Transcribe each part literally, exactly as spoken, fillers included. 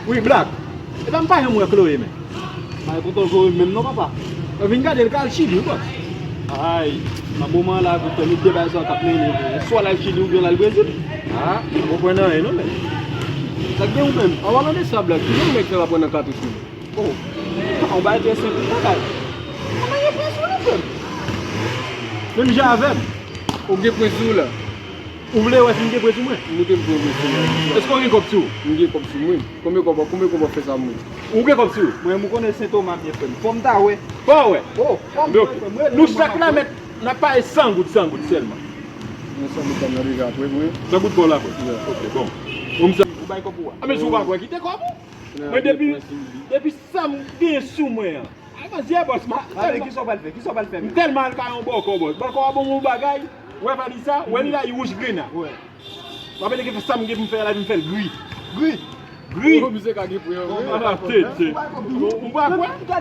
Wi, Black. Epa m pa janm wè Chloé, men. Mwen kontan jwe menm non, papa. Mwen vin gade l ka al Chili, wi, bòs. Ay, nan moman la, pou fè nou de bagay sa k ap mennen vre. Swa l al Chili oubyen l al Brezil. Ah, m pa konprann anyen non, men. Sa k gen ou menm? An palan de sa, Black, kijan yon nèg fè pa pran nan katouch menm? Oh, yon bagay trè senp, bagay. Kòman gen pwen sou li, frè m? Menm jan avè m. Ou gen pwen sou ou la. Ou vle wè si m gen pwen sou mwen? M te pran pwen sou mwen. Èske w gen kòb sou ou? M gen kòb sou mwen. Konbyen kòb, konbyen kòb w ap fè sa mwen? Ou gen kòb sou ou? Mwen, m konnen Sentoma byen, frè m. Fò m ta wè. Fò w wè? Oh, fò m wè, frè m. Nou chak la mèt, n ap pale san goud, san goud sèlman. Mwen san goud pa m nan deja, frè mwen. San goud pa w la, frè? Yeah. Ok, bon. Ou m sa. Ou bay kòb ou a? A, men si w pa kwè, kite kòb ou. Mwen depi, depi sa m gen sou mwen an. Ay, manzè, bòs, ma. Pale, kisa w pral fè? Kisa w pral fè menm? M tèlman al kay yon bòkò, bòs. Bòkò a ban m yon bagay. Ou wè valij sa? Ou wè li la, li wouj grena. Wè. M ap leke sa m gen pou m fè la, pou m fè l gri. Gri? Gri. Oh, misye ka gen pwen, wi. Ou pa kwè? Ou pa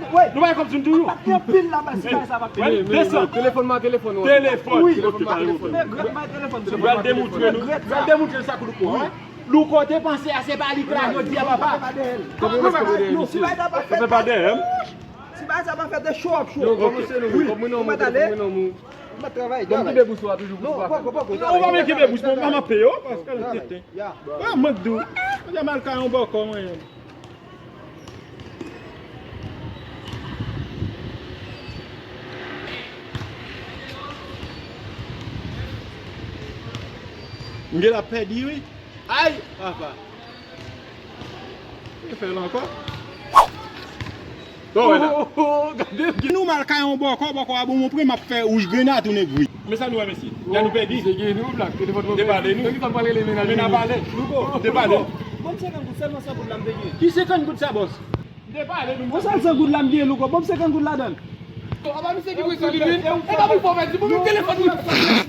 kwè? Nou bay kòb sou nou toujou. Anpil la, bas, bagay sa pa fini. Desann. Telefòn mwen, telefòn ou. Telefòn. Wi. Ok, pa gen pwoblèm. M pral demontre nou. M pral demontre sa kou louko, wi. Louko te panse a se pa li k la jodi a, papa. Kòman w fè dèyè misye? Fè pa dèyè m. Si bagay sa pa fèt, e cho ap cho. Yo, kòmanse nou, wi. Kòm mwen non, mwen pa t ale. Mwen non, mwen. Mwen pa t travay, travay. Bon, m kenbe bous ou a toujou pou ou pa fè. Non, poko, poko. Non, ou pa menm kenbe bous mwen, mwen ap peye w, paske l tete. Ya. Mwen k di w. Mwen jan m al kay yon bòkò, mwen. M gen la pèdi, wi. Ay, papa. Li fè l ankò. Bon, wè la. Oh, oh, oh, gade. Nou mal kay yon bòkò, bòkò a bon, mon premye m ap fè wouj grena tounen gri. Men sa nou wè, mesye. Gade nou pèdi. Misye gen nou, Black. Telefòn mwen pèdi. Depale nou. Ki sa m pale, men nan pale. Louko, depale. Bon, senkant goud, sèlman san goud la m te gen. Ki senkant goud sa, bòs? Depale nou. Bon, sèl san goud la m gen, Louko. Bon, senkant goud ladan l. Apa misye ki pran sou li, wi. E pa pou fò pèdi, pou telefòn mwen.